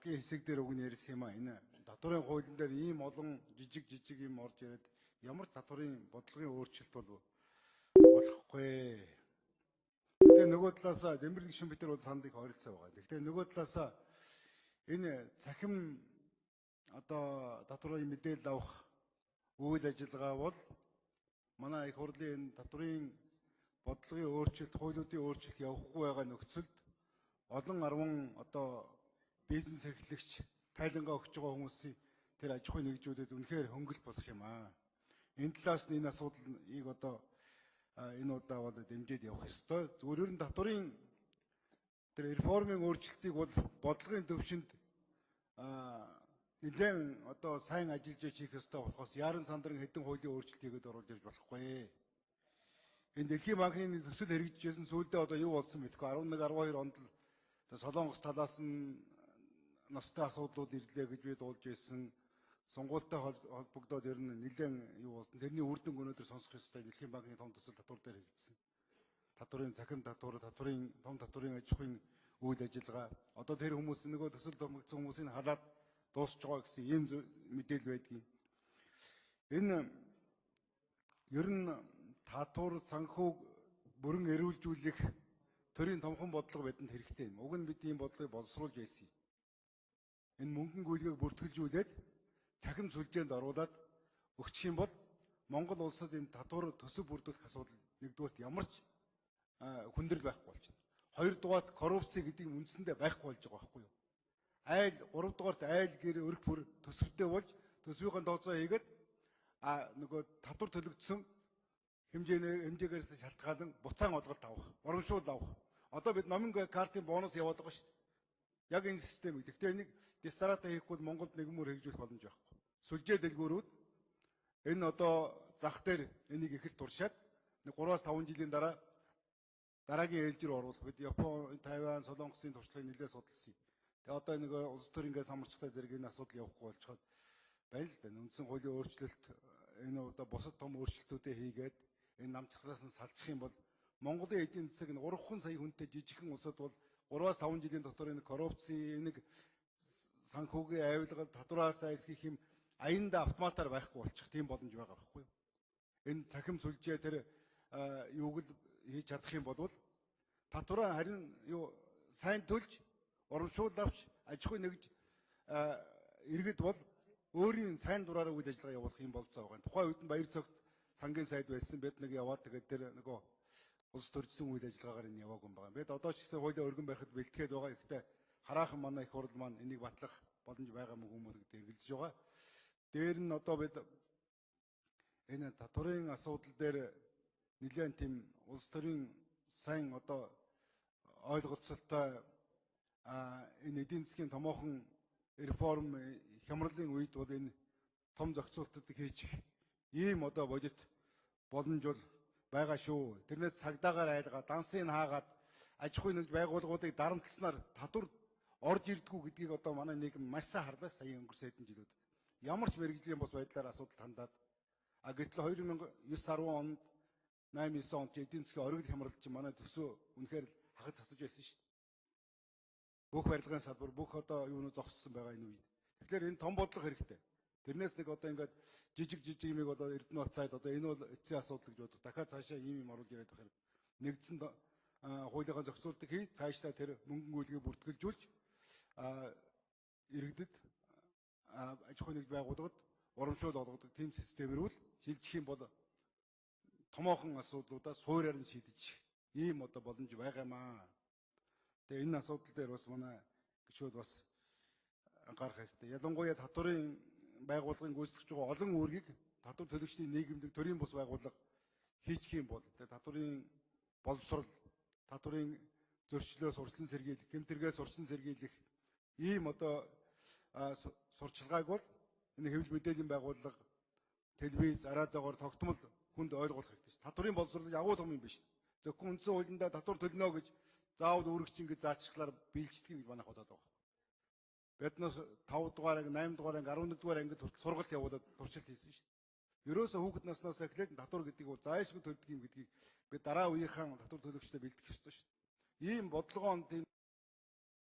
Батлагын хэсэг дээр үг нь ярьсан юм а. Энэ татварын хуулийн дээр ийм олон жижиг жижиг юм орж ирээд ямар татварын бодлогын өөрчлөлт бол болохгүй. Тэгээ нөгөө талаас Дэмбэр гишүүн бид нар бол санал их ойролцоо байгаа. Тэгэхээр нөгөө талаас энэ цахим одоо татварын мэдээлэл авах үйл ажиллагаа бол манай их хурлын энэ татварын бодлогын өөрчлөлт, хуулиудын өөрчлөлт явахгүй байгаа нөхцөлд олон арван одоо бизнес эрхлэгч тайлангаа өгч байгаа хүмүүсийн тэр аж ахуйн нэгжүүдэд үнэхээр хөнгөлт болох юм аа. Энэ талаас нь энэ асуудлыг одоо энэ удаа бол дэмжиж явах ёстой. Зүгээр ер нь татварын тэр реформын өөрчлөлтийг бол бодлогын төвшөнд нэлээд одоо сайн ажиллаж хийх ёстой болохоос яран сандран хэдэн хуулийн өөрчлөлт хийгээд оруулж ирж болохгүй. Энэ Дэлхийн банкны төсөл хэрэгжижсэн сүүлдээ одоо юу болсон мэдэхгүй 11 12 онд л Солонгос талаас нь ностой асуудлууд ирлээ гэж би дуулж байсан. Сонгуультай холбогдоод ер нь нэлээд юу болсон. Тэрний үр дүнг өнөөдөр сонсох ёстой. Дэлхийн банкны том төсөл татвар дээр хэрэгжсэн. Татварын цахим татвар, татварын том татварын аж ахуйн үйл ажиллагаа. Одоо тэр хүмүүс нөгөө төсөл томогдсон хүмүүсийг халаад дуусч байгаа гэсэн ийм мэдээлэл байдгийг. Энэ ер нь татвар санхүүг бүрэн эрүүлжүүлэх төрийн томхон бодлого бидэнд хэрэгтэй юм. Уг нь бид ийм бодлогыг боловсруулж байсан юм. Энэ мөнгөн гүйлгээг бүртгэлжүүлээд цахим сүлжээнд оруулаад өгчих юм бол Монгол улсад энэ татвар төсөв бүрдүүлэх асуудал нэгдүгээрт ямар ч хүндрэл байхгүй болчихно. Хоёрдугаарт коррупци гэдэг юм үндсэндээ байхгүй болж байгаа байхгүй юу? Айл гуравдугаарт айл гэр өрх бүр төсөвтэй болж төсвийн тооцоо хийгээд нөгөө татвар төлөгдсөн хэмжээгээрс шалтгаалan буцаан олголт авах, урамшуул авах. Одоо бид номын картын бонус яваад байгаа шүү дээ. Яг энэ системийг. Гэхдээ энийг дистарата хийхгүй Монголд нэгэн мөр хэрэгжүүлэх боломж байхгүй. Сүлжээ дэлгүүрүүд энэ одоо зах дээр энийг их л туршаад 3-5 жилийн дараа дараагийн ээлж рүү оруулах. Бид Япон, Тайван, Солонгосын туршлагыг нэлээд судалсан юм. Тэгээ одоо нэг улс төр ингээд самарчтай зэрэг энэ асуудал явахгүй болчиход байна л да. Үндсэн хуулийн өөрчлөлт энэ одоо бусад том өөрчлөлтүүдээ хийгээд энэ намцралаас нь салчих юм бол Монголын эдийн засаг нь 3 сая хүнтэй жижигхэн улсад бол 3-5 жилийн дотор энэ коррупци, энэ санхүүгийн авилгал, татвараас айсгих юм аяндаа автоматар байхгүй болчих тийм боломж байгаа байхгүй юу? Энэ цахим сүлжээ тэр юуг л хийж чадах юм бол татвараа харин юу сайн төлж урамшуул авч аж ахуй нэгж иргэд бол өөрийн сайн дураараа үйл ажиллагаа явуулах юм болцоо байгаа. Тухайн үед нь Баяр цогт сангийн сайд байсан, бид нэг яваад тэгээд тэр нөгөө улс төржсөн үйл ажиллагаагаар энэ яваагүй юм байна. Бид одоо ч гэсэн хуулийн өргөн барихад бэлтгээд байгаа. Гэхдээ хараахан манай их хурл маань энийг батлах боломж байгаа мөн юм гэдэг эргэлзэж байгаа. Дээр нь одоо бид энэ татварын асуудал дээр нэлээд тийм улс төрийн сайн одоо ойлголцолтой энэ эдийн засгийн томоохон реформ хямралын үед бол энэ том зохицуултыг хийж ийм одоо бодит боломж бол байгаа шүү. Тэрнээс цагдаагаар айлгаа, дансыг хаагаад аж ахуйн нэгж байгууллагуудыг дарамтласнаар татвар орж ирдгүү гэдгийг одоо манай нийгэм маш сайн харлаа сая өнгөрсөн хэдэн жилүүдэд. Ямар ч мэргэжлийн бус байдлаар асуудал хандаад гэтэл 2009 10 онд 8 9 онд эдийн засгийн оргил хямрал чинь манай төсөө үнэхээр хагас цацаж байсан шүү дээ. Бүх барилгын салбар, бүх одоо юунуу зогссон байгаа энэ үед. Тэгэхээр энэ том бодлого хэрэгтэй. Тэрнээс нэг одоо ингээд жижиг жижиг юмыг одоо Эрдэнэбат сайд одоо энэ бол эцсийн асуудал гэж бодох. Дахиад цаашаа ийм юм оруулж ирээд байх хэрэг. Нэгдсэн хуулийнхаа зохицуултыг хий, цаашдаа тэр мөнгөн гүйлгийг бүртгэлжүүлж иргэдэд аж ахуйн нэгж байгууллагад урамшуул олгодог тийм систем рүү л шилжих юм бол томоохон асуудлуудаа суурьаар нь шийдэж ийм одоо боломж байгаа юм аа. Тэгээ энэ асуудал дээр бас манай гишүүд бас анхаарах хэрэгтэй. Ялангуяа татварын байгууллагын гүйцэтгэж байгаа олон үүргийг татвар төлөгчдийн нийгэмлэг төрийн бус байгууллага хийчих юм бол тэгээ татварын боловсрол, татварын зөрчлөөс урьдчилан сэргийлэх, гэмтэргээс урьдчилан сэргийлэх ийм одоо сурчлагыг бол энэ хэвлэл мэдээллийн байгууллага, телевиз, радиогоор тогтмол хүнд ойлгуулах хэрэгтэй шүү. Татварын боловсрол агуу том юм биш. Зөвхөн үндсэн хуулиндаа татвар төлнө гэж заавал үүрэгч ингэж заачихлаар биелждэг гэж манайх бодоод байгаа байхгүй. Биднээс 5 дугаар анги, 8 дугаар анги, 11 дугаар ангид хүртэл сургалт явуулаад туршилт хийсэн шүү дээ. Ерөөсөө хүүхэд наснаас эхлээд татвар гэдгийг бол зайлшгүй төлдөг юм гэдгийг бид дараа үеийнхэн татвар төлөгчдөд бэлтгэх ёстой шүү дээ. Ийм бодлогоон тийм